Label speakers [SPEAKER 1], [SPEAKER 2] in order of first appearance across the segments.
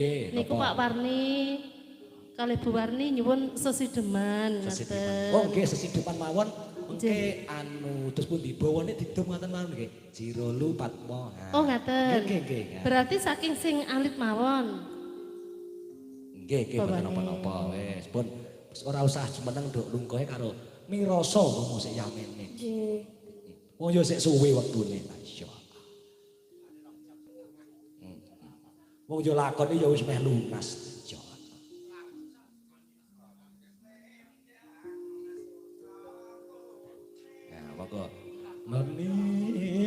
[SPEAKER 1] Niku
[SPEAKER 2] Napa?
[SPEAKER 1] Pak Warni kalih Bu Warni nyuwun sesideman
[SPEAKER 2] Sesideman.
[SPEAKER 1] ngaten.
[SPEAKER 2] Oh nggih sesideman mawon mengke anu terus pundi bawane didum ngaten mawon nggih. Jirolu Patmo. Nah.
[SPEAKER 1] Oh ngaten.
[SPEAKER 2] Nggih nggih nggih.
[SPEAKER 1] Berarti saking sing alit mawon.
[SPEAKER 2] Nggih nggih mboten
[SPEAKER 1] Bawane.
[SPEAKER 2] napa-napa wis pun wis ora usah jumeneng nduk lungguhe karo mirasa wong sik yamene.
[SPEAKER 3] Nggih.
[SPEAKER 2] Wong yo sik suwe wektune. Lah iya. Wong yo lakone yo wis meh lunas. Iya. Ya monggo. Noni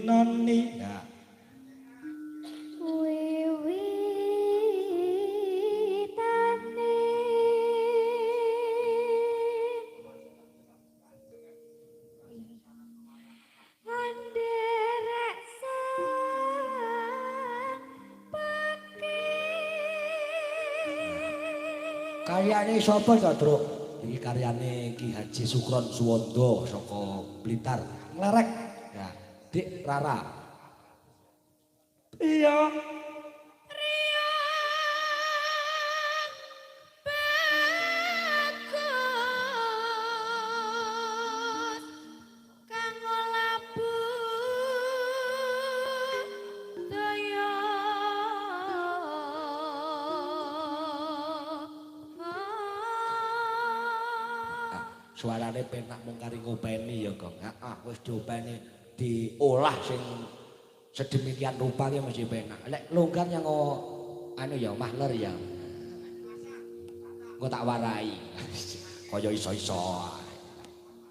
[SPEAKER 2] noni. Ya.
[SPEAKER 3] Wiwitane anderek sang pakir.
[SPEAKER 2] Karyane sapa to, Truk? Iki karyane Ki Haji Sukron Suwondo saka Blitar. Nglerek. Ya, Dik Rara. Iya.
[SPEAKER 3] Bagus kang labu daya.
[SPEAKER 2] Ah, suarane penak mung kari ngopeni ya, Gong. Heeh, wis diopeni diolah sing sedemikian rupa ki mesti penak. Lek longgar yang anu ya mahler ya. Engko tak warai. Kaya iso-iso.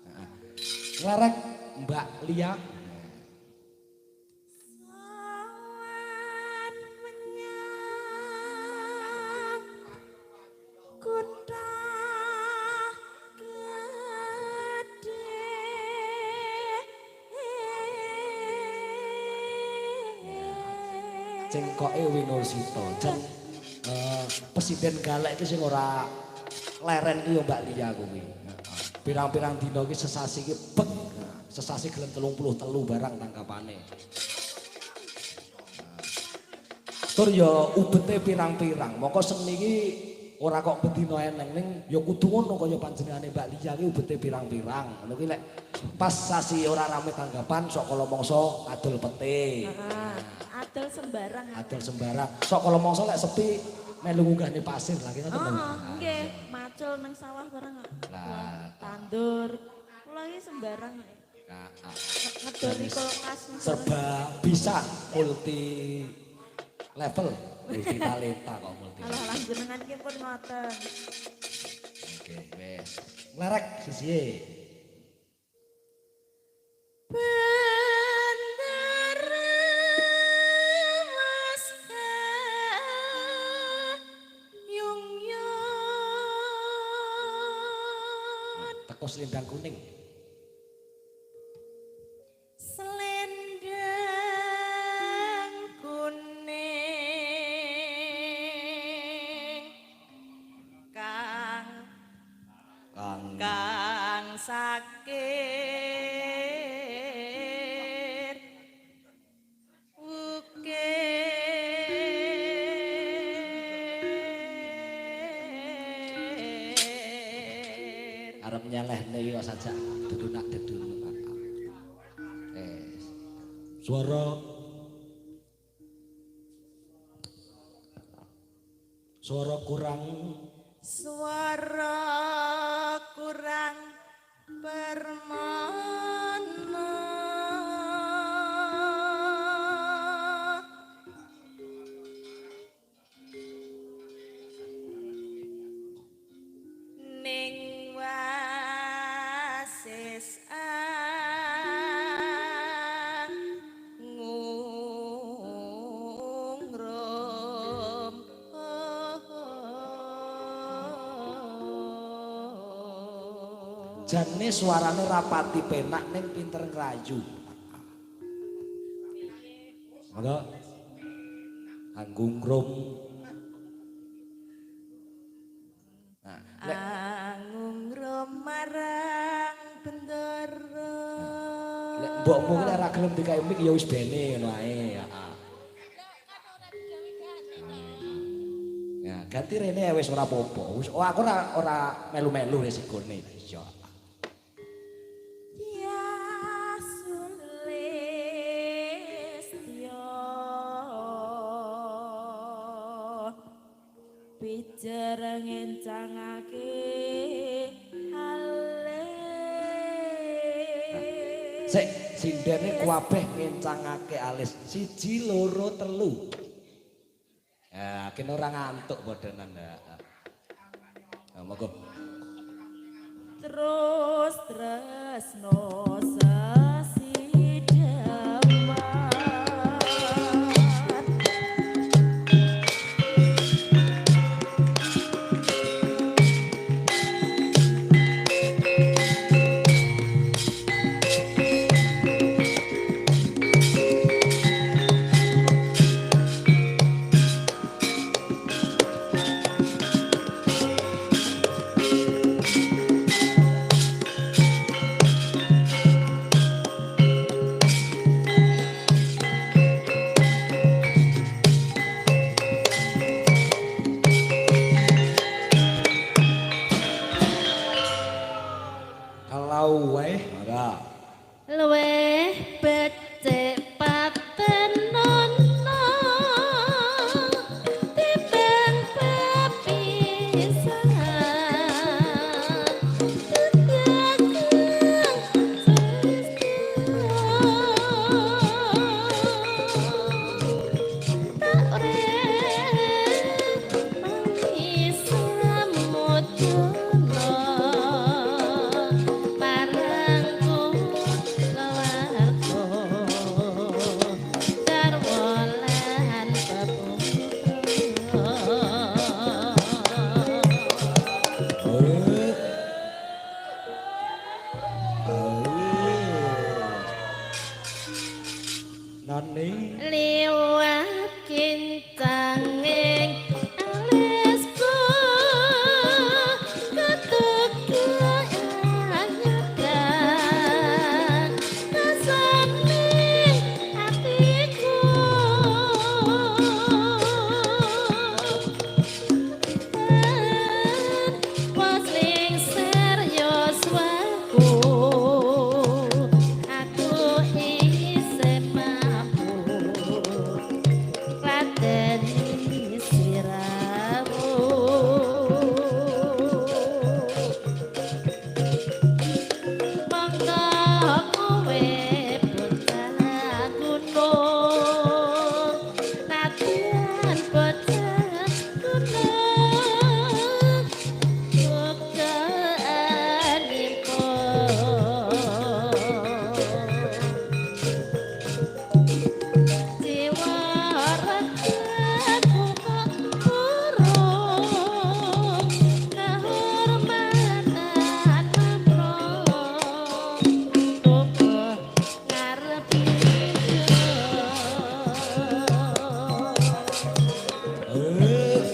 [SPEAKER 2] Heeh. Nglerek Mbak Lia.
[SPEAKER 3] Sowan menyang kutha gedhe.
[SPEAKER 2] Cengkoke Winursita. Jan presiden galek iki sing ora leren ki ya Mbak Lia kuwi. Heeh. Pirang-pirang dina ki sesasi ki bek. Sesasi gelem 33 barang tangkapane. Tur ya ubete pirang-pirang. Moko seni ki ora kok bedina eneng ning ya kudu ngono kaya panjenengane Mbak Lia ki ubete pirang-pirang. Ngono ki lek pas sasi ora rame tanggapan sok kala mangsa adol pete.
[SPEAKER 3] Ah, adol sembarang.
[SPEAKER 2] Adol sembarang. Sok kala mangsa lek sepi melu ngunggahne pasir lagi ngoten lho.
[SPEAKER 3] Oh, nggih, macul nang sawah barang kok.
[SPEAKER 2] Lah.
[SPEAKER 3] Tandur. Kula iki sembarang.
[SPEAKER 2] Nah, ah.
[SPEAKER 3] Ngedoni kulkas.
[SPEAKER 2] Serba bisa multi level, multi talenta kok multi.
[SPEAKER 3] Alah alah jenengan ki pun ngoten.
[SPEAKER 2] Oke, wes. Nglerek sisihe.
[SPEAKER 3] Bendera mas yung yon
[SPEAKER 2] Teko selendang kuning.
[SPEAKER 3] Selendang kuning kang
[SPEAKER 2] Kang
[SPEAKER 3] kang sakit ukir.
[SPEAKER 2] Arep nyelehne iki kok sajak dedunak dedunuk. Wes. Suara Suara kurang
[SPEAKER 3] Suara kurang permana. Ning wasis angungrum.
[SPEAKER 2] Jane suarane rapati penak ning pinter ngrayu. Monggo. Anggungrum. Nah, lek
[SPEAKER 3] Angungrum marang bendara.
[SPEAKER 2] lek mbokmu ki lek ora gelem dikai mik ya wis bene ngono ae, heeh. Ya, ganti rene wis ora apa-apa. Wis oh, aku ora melu-melu resikone. Iya.
[SPEAKER 3] Ya Sulistyo pijer ngencangake alis.
[SPEAKER 2] Sik, sindene kuabeh ngencangake alis. 1 2 3. Ya, kene ora ngantuk padhanan ya. Nah, monggo.
[SPEAKER 3] Terus tresno sesideman.
[SPEAKER 2] Kalau wae, mangga.
[SPEAKER 1] Luweh becik patenono timbang pepisahan tetegang sestia tak urip mangi samudana marang kulawarga garwa lan peputra.
[SPEAKER 2] Eh. Nani
[SPEAKER 1] Liwat kincanging alisku ketegangan rasane atiku was lingser yoswaku aku isih mampu ngladeni siramu. Monggo kowe bocah gunung, nadyan bocah gunung, bukaan impun. Jiwa ragaku kok urung kehormatan mamrong tubuh ngarep
[SPEAKER 2] Eh.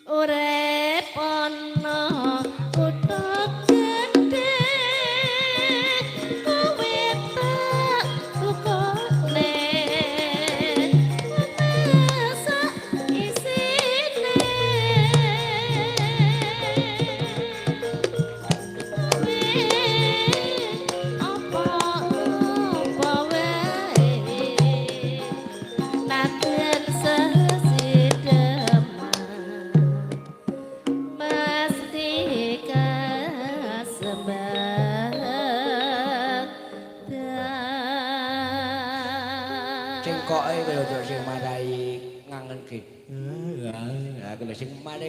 [SPEAKER 1] Urip ana kutha gedhe kowe tak tukone sak isine kowe apa-apa wae nadyan sesideman mesti kasembah.
[SPEAKER 2] Cengkoke kaya sing marai ngangenke. Lah, sing marai.